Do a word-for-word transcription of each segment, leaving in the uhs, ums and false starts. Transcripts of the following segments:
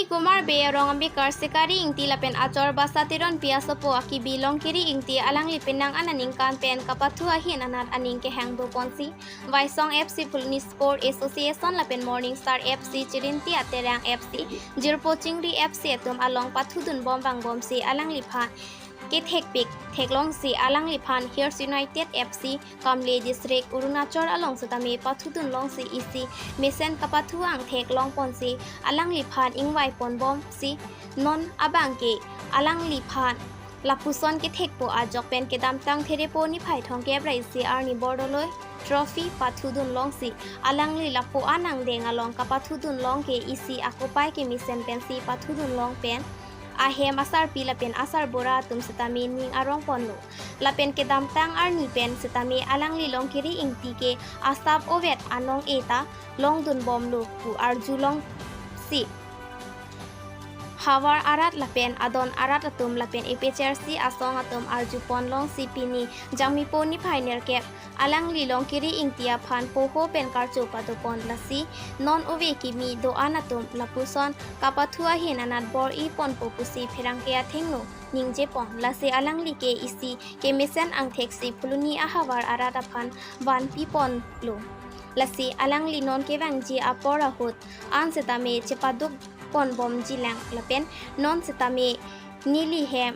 Kumar Bey arong Ambedkar Sikari Ingti lapen achor Basa Teronpi asopo akibi Longkiri Ingti alangli penang aningkan pen kapathu ahin anat aning kehang doponsi Vaisong F C, Phuloni Sport Association lapen Morning Star F C, Chirinti Aterang F C, Jirpo Chingri F C atum along pathudun bom vangbomsi alangliphan kethekpik theklongsi alangliphan Hills United F C, Kamle District, Arunachal along setame pathudun longsi isi mesen kapathu angthek longponsi alangliphan ingvai ponbomsi non abangke alangliphan lapuson kethekpo ajok pen kedamtang Therepo niphai thomkep ra isi arni Bordoloi Trophy pathudun longsi alangli lapu-an angdeng along kapathudun long ke isi akopai kemesen pensi pathudun long pen ahem asarpi lapen asarbura atum setame ning arong ponlo. Lapen kedamtang arni pen setame alangli Longkiri Ingti ke asap ovet anong eta longdun bomlo pu arjulongsi havar arat lapen adon arat atum lapen A P H L C asong atum arjupon longsi pini Jangmipo niphai nerkep alangli Longkiri Ingti aphan poho pen karcho padopon lasi non ove kimi do-an atum lapuson kapathu ahin anat bor-i ponpo pusi pherangke athengno ningjepon. Lasi alangli ke isi kemesen angtheksi Phuloni ahavar arat aphan vanpiponlo. Lasi alangli non kevangji apor ahut an setame chepaduk ponbomji lang lapen non setame neli hem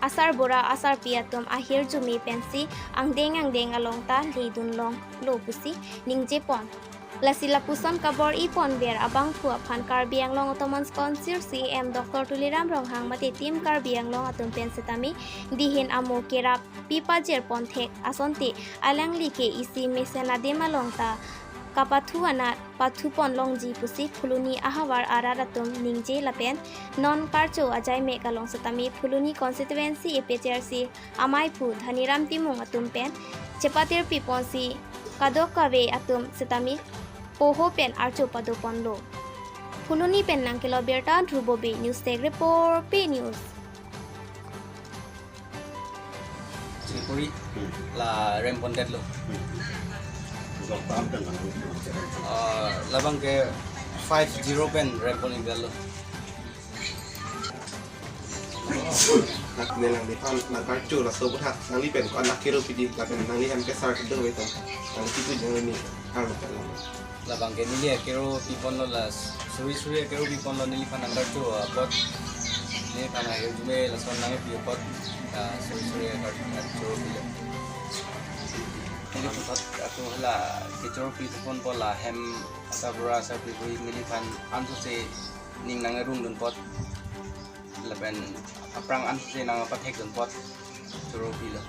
asarbura asarpi atum ahirjume pensi angdeng angdeng along ta ledun longlo pusi ningjepon. Lasi lapuson kabor-i ponver abangphu aphan Karbi Anglong Autonomous Council C E M Doctor Tuliram Ronghang mate Team Karbi Anglong atum pen setame dihin amo kerap pi pajirpon thek asonte alangli ke isi mesen adim along ta kapathu anat pathupon longji pusi Phuloni ahavar arat atum ningje lapen non karcho ajai mek along setame Phuloni constituency A P H L C amaiphu Dhaniram Timung atum pen chepatirpiponsi kadokave atum setame poho pen archo padoponlo. Phuloni pen nangkelo birta Dhrubo Bey, News Desk Report, P News. Chikuri la rempondetlo. Gokpam kan mana? Ah, labang ke five zero pen rempondetlo. Nangliphan nangkarcho laso aphuthak nangli pen ko-an akero pidi lapen nangli hem kesar kedo betam. Nangli kipu jeng ni arlo kalang. Labang ke neli akero piponlo la suri suri akero piponlo neliphan nangkarcho apot. Neliphan ahirjume lason nangpi apot, ah, suri suri akar-, akarcho pilo. Neliphan thot ako hala kechoro piponpo la hem asarbura asarpi hui neliphan ansose ning nangarongdun apot. Lapen aphrang ansose nangpathekdun apot choro pilo.